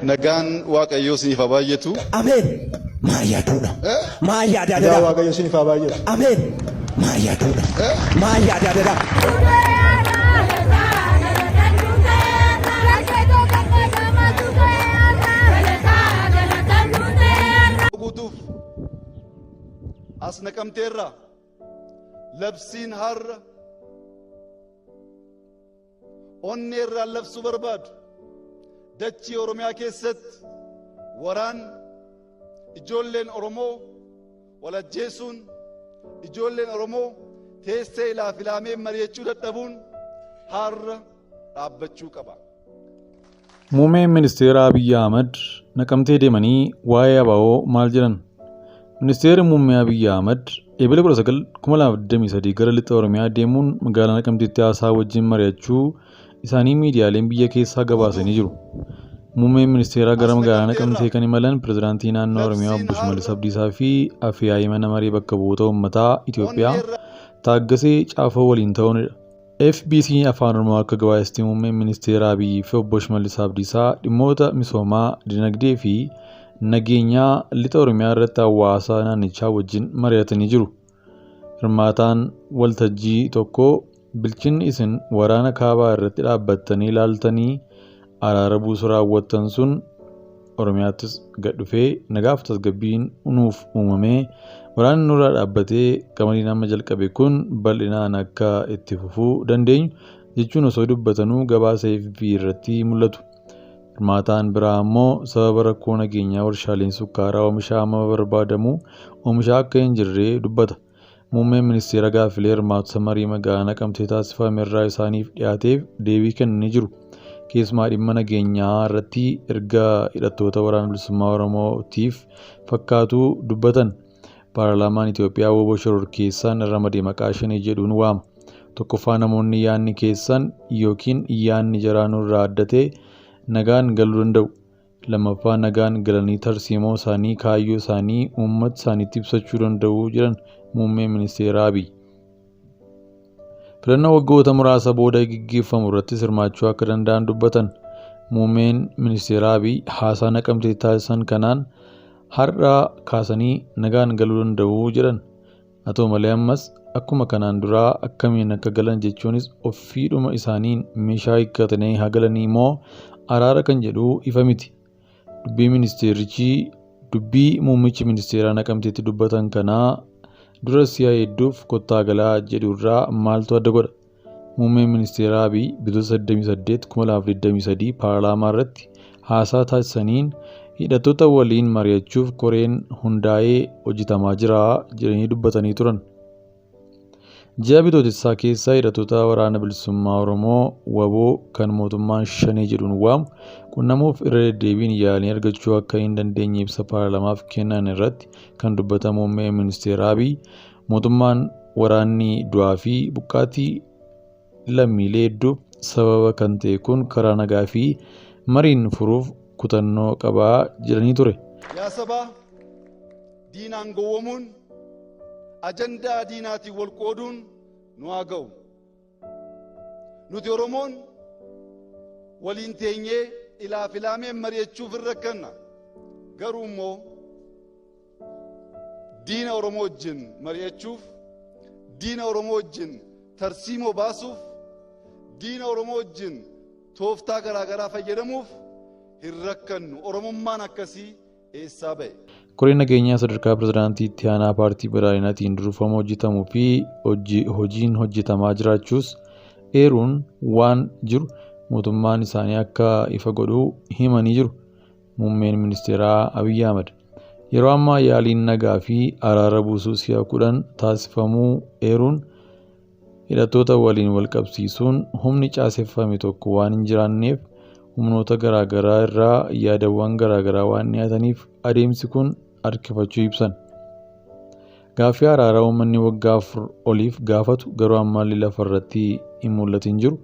Nagaan Waaqayyoo isiniif haa baay'atu. Ameen. Maal yaaduudha? Maal yaadaa Nagaa dadaa? Waaqayyo isiniif haa baay'atu. Ameen. Maal yaaduudha? Maal yaadaa dadaa? Guutuuf as Naqamteerraa labsiin har'a Onneerraan labsuu barbaadu. Dachii Oromiyaa keessatti waraan ijoolleen Oromoo wal ajjeesuun, ijoolleen Oromoo teessee ilaaf ilaamee mari'achuu dadhabuun har'a dhaabbachuu qaba. Muummeen Ministeera Abiyyi Ahmad Naqamtee deemanii waa'ee ABO maal jedhan? Ministeerri Muummee Abiyyi Ahmad Eebila 19, 2023 gara Lixa Oromiyaa deemuun magaalaa Naqamteetti haasaa wajjin mari'achuu isaanii miidiyaaleen biyya keessaa gabaasanii jiru. Muummeen Ministeeraa gara As magaalaa Naqamteerraa Naqamtee kan imalan Pirezidaantii Naannoo Oromiyaa labsiin Obbo Shimallis har'a Abdiisaa fi Afyaa'ii Mana Maree Bakka Bu'oota Uummataa Itoophiyaa onneerraa Taaggasee Caafoo waliin ta'uunidha. Fbc Afaan Oromoo akka gabaasetti Muummeen Ministeera Abiy fi Obbo Shimallis Abdiisaa dhimmoota misoomaa, dinagdee fi nageenyaa lixa Oromiyaa irratti hawaasa naannichaa wajjin mari'atanii jiru. Hirmaataan waltajjii tokko bilchinni isin waraana kaabaa irratti dhaabbattanii ilaaltanii araara buusuu raawwattan sun Oromiyaattis gad dhufee nagaaf tasgabbiin nuuf uumamee waraanni nurraa dhaabbatee qamadiin amma jalqabe kun bal'inaan akka itti fufuu dandeenyu jechuun osoo dubbatanuu gabaasa FB irratti mul'atu. Hirmaataan biraa ammoo sababa rakkoo nageenyaa warshaaleen sukkaaraa oomisha amma barbaadamu oomishaa akka hin jirre dubbata. Muummeen Ministeera gaaffilee hirmaattota marii magaalaa Naqamtee taasifame irraa isaaniif dhiyaateef deebii kennanii jiru. Keessumaa dhimma nageenyaa irratti erga hidhattoota Waraana Bilisummaa Oromootiif fakkaatu dubbatan. Paarlaamaan Itoophiyaa wbo shororkeessaan ramade maqaa Shanee jedhuun waama. Tokkoffaa namoonni yaanni keessan yookiin yaanni jaraa nurraa adda ta'e nagaan galuu danda'u. Lammaffaa nagaan galanii tarsiimoo isaanii, kaayyoo isaanii uummata isaaniitti ibsachuu danda'u jedhan Muummeen Ministeeraa Abiy. Filannoo waggoota muraasa booda gaggeeffamu irrattis hirmaachuu akka danda'an dubbatan. Muummeen Ministeeraa Abiy haasaa Naqamteetti taasisan kanaan har'a kaasanii nagaan galuu danda'u jedhan. Haa ta'u malee ammas akkuma kanaan duraa akkamiin akka galan jechuunis ofiidhuma isaaniin meeshaa hiikkatanii haa galanii moo araara kan jedhu ifa miti. Dubbii ministeerichi dubbii muummichi ministeeraa Naqamteetti dubbatan kanaa dura si'a hedduuf kottaa galaa jedhu irraa maaltu adda godha? Muummeen Ministeeraa Abiy Bitootessa 28, 2023 paarlaamaa irratti haasaa taasisaniin hidhattoota waliin mari'achuuf koreen hundaa'ee hojjetamaa jira jedhanii dubbatanii turan. Ji'a Bitootessaa keessa hidhattoota Waraana Bilisummaa Oromoo wbo kan mootummaan Shanee jedhuun waamu qunnamuuf irra deddeebiin yaalanii argachuu akka hin dandeenye ibsa paarlamaaf kennan irratti kan dubbatan Muummeen Ministeeraa Abiy Mootummaan waraanni du'aa fi buqqaatii lammiilee hedduuf sababa kan ta'e kun karaa nagaa fi mariin furuuf kutannoo qaba jedhanii ture. Yaa sabaa, diinaan gowwomuun, ajandaa diinaatiin wal qooduun nu haa ga'u. Nuti Oromoon waliin teenyee ilaaf ilaameen mari'achuuf hin rakkanna. Garuu immoo diina Oromoo wajjin mari'achuuf, diina Oromoo wajjin tarsiimoo baasuuf, diina Oromoo wajjin tooftaa garaa garaa fayyadamuuf hin rakkannu. Oromummaan akkasii eessaa ba'e? Koreen nageenyaa sadarkaa pirezidaantii itti aanaa paartii badhaadhinaatiin durfamu hojjetamuu fi hojiin hojjetamaa jiraachuus eeruun waan jiru mootummaan isaanii akka ifa godhu himanii jiru. Muummeen Ministeeraa Abiyyi Ahmad. Yeroo ammaa yaaliin nagaa fi araara buusuu si'a 10 taasifamuu eeruun hidhattoota waliin walqabsiisuun humni caaseffame tokko waan hin jiraanneef humnoota garaagaraa irraa yaadawwan garaagaraa waan dhiyaataniif adeemsi kun harkifachuu ibsan. Gaaffii araaraa uummanni waggaa 4 oliif gaafatu garuu ammallee lafarratti hin mul'atin jiru.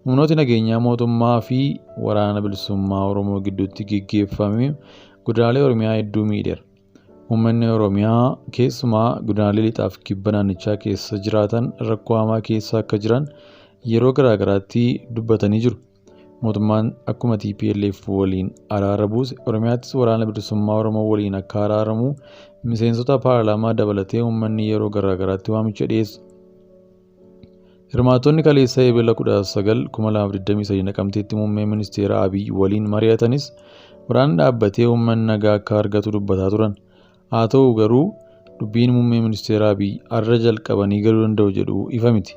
Humnooti nageenyaa mootummaa fi Waraana Bilisummaa Oromoo gidduutti geggeeffame godinaalee Oromiyaa hedduu miidheera. Uummanni Oromiyaa keessumaa godinaalee lixaaf kibba naannichaa keessa jiraatan rakkoo hamaa keessa akka jiran yeroo garaa garaatti dubbatanii jiru. Mootummaan akkuma TPLF waliin araara buuse Oromiyaattis Waraana Bilisummaa Oromoo waliin akka araaramu miseensota paarlaamaa dabalatee uummanni yeroo garaagaraatti waamicha dhiyeessa. Hirmaattonni kaleessa Eebila 19, 2023 Naqamteetti Muummee Ministeera Abiy waliin mari'atanis waraanni dhaabbatee uummanni nagaa akka argatu dubbataa turan. Haa ta'u garuu dubbiin Muummee Ministeera Abiy har'a jalqabanii galuu danda'u jedhu ifa miti.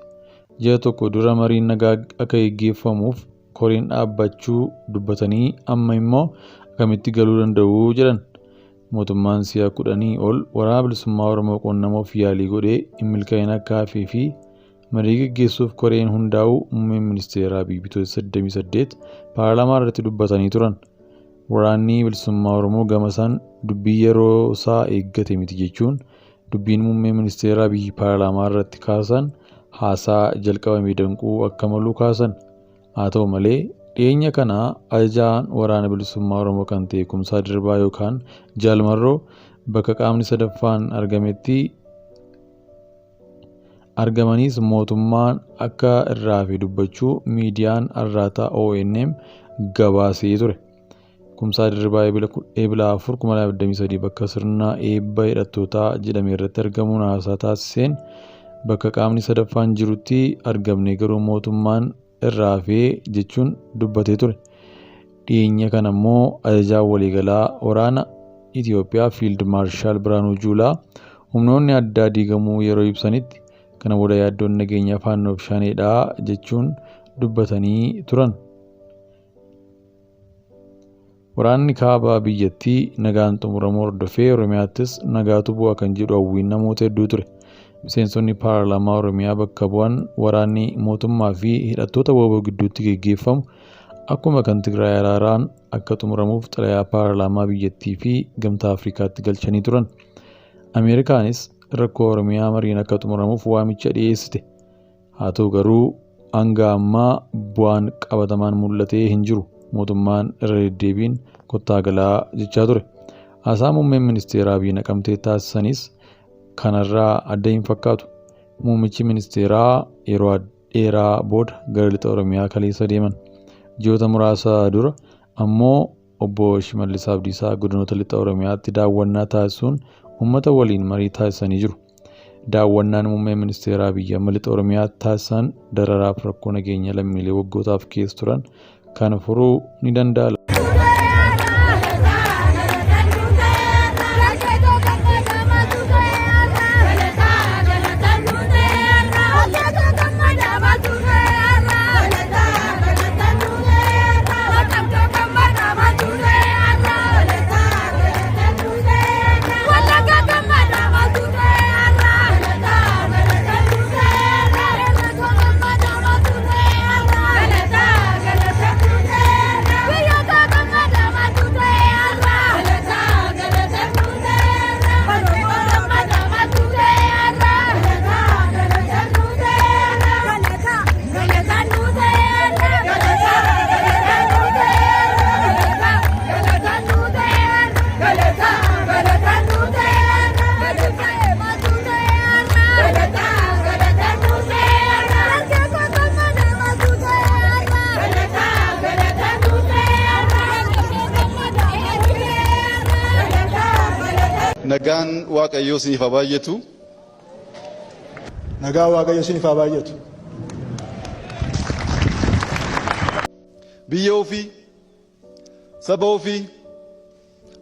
Ji'a tokko dura mariin nagaa akka geggeeffamuuf koreen dhaabbachuu dubbatanii amma immoo akkamitti galuu danda'u jedhan. Mootummaan si'a kudhanii ol Waraana Bilisummaa Oromoo quunnamuuf yaalii godhee hin milkaa'in akka hafee fi marii geggeessuuf koreen hundaa'uu Muummeen Ministeeraa Abiy Bitootessa 28 paarlaamaa irratti dubbatanii turan. Waraanni Bilisummaa Oromoo gama isaan dubbii yeroo isaa eeggate miti jechuun dubbiin Muummee Ministeeraa Abiy paarlaamaa irratti kaasan haasaa jalqabame danquu akka malu kaasan. Haa ta'u malee dhiyeenya kana ajajaan Waraana Bilisummaa Oromoo kan ta'e Kumsaa Dirribaa yookaan Jaal Marroo bakka qaamni sadaffaan argametti argamanis mootummaan akka irraa hafe dubbachuu miidiyaan Arraataa ONM gabaasee ture. Kumsaa Dirribaa Eebila 4, 2023 bakka sirna eebba hidhattootaa jedhame irratti argamuun haasaa taasiseen bakka qaamni sadaffaan jirutti argamne garuu mootummaan irraa hafee jechuun dubbatee ture. Dhiyeenya kana immoo ajajaan waliigalaa waraana Itiyoophiyaa Fiild Maarshaal Birhaanuu Juulaa humnoonni addaa diigamuu yeroo ibsanitti kana booda yaaddoon nageenyaa Faannoof Shaneedha jechuun dubbatanii turan. Waraanni kaaba biyyattii nagaan xumuramuu hordofee Oromiyaattis nagaatu bu'a kan jedhu hawwiin namoota hedduu ture. Miseensonni paarlaamaa Oromiyaa bakka bu'an waraanni mootummaa fi hidhattoota wbo gidduutti geggeeffamu akkuma kan Tigraay araaraan akka xumuramuuf xalayaa paarlaamaa biyyattii fi Gamtaa Afrikaatti galchanii turan. Ameerikaanis rakkoo Oromiyaa mariin akka xumuramuuf waamicha dhiyeessite. Haa ta'u garuu hanga ammaa bu'aan qabatamaan mul'ate hin jiru. Mootummaan irra deddeebiin kottaa galaa jechaa ture. Haasaa muummeen ministeeraa Abiy Naqamtee taasisanis kanarraa adda hin fakkaatu. Muummichi ministeeraa yeroo dheeraa booda gara lixa Oromiyaa kaleessa deeman. Ji'oota muraasa dura ammoo Obbo Shimallis Abdiisaa godinoota lixa Oromiyaatti daawwannaa taasisuun uummata waliin marii taasisanii jiru. Daawwannaan muummeen ministeeraa Abiy amma lixa Oromiyaatti taasisan dararaaf rakkoo nageenya lammiilee waggootaaf keessa turan kan furuu ni danda'a. Nagaan Waaqayyoo isiniif haa baay'atu. Nagaan Waaqayyoo isiniif haa baay'atu. Biyya ofii, saba ofii,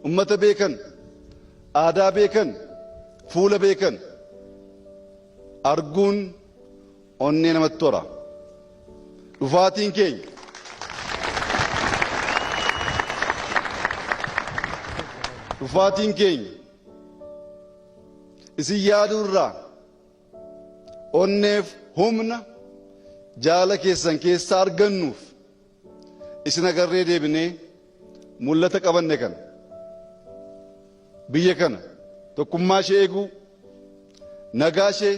ummata beekan, aadaa beekan, fuula beekan arguun onnee namatti tola. Dhufaatiin keenya dhufaatiin keenya isin yaaduu irraa onneef humna jaala keessan keessaa argannuuf isin agarree deebinee mul'ata qabanne kana biyya kana tokkummaa ishee eeguu, nagaa ishee,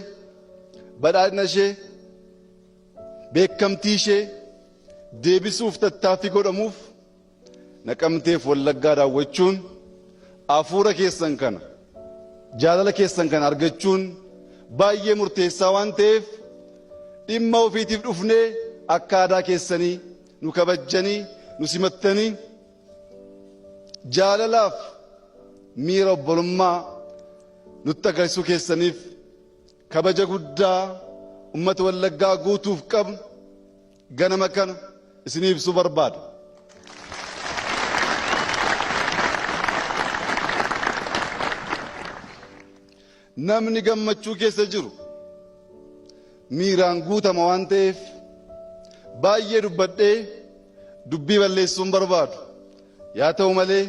badhaadhina ishee, beekamtii ishee deebisuuf tattaaffii godhamuuf Naqamteef Wallaggaa daawwachuun hafuura keessan kana, jaalala keessan kana argachuun baay'ee murteessaa waan ta'eef dhimma ofiitiif dhufnee akka aadaa keessanii nu kabajjanii nu simattanii jaalalaaf miira obbolummaa nutti agarsiisuu keessaniif kabaja guddaa ummata Wallaggaa guutuuf qabnu ganama kana isinii ibsuu barbaada. Namni gammachuu keessa jiru miiraan guutama waan ta'eef baay'ee dubbadhee dubbii balleessuu hin barbaadu. Yaa ta'u malee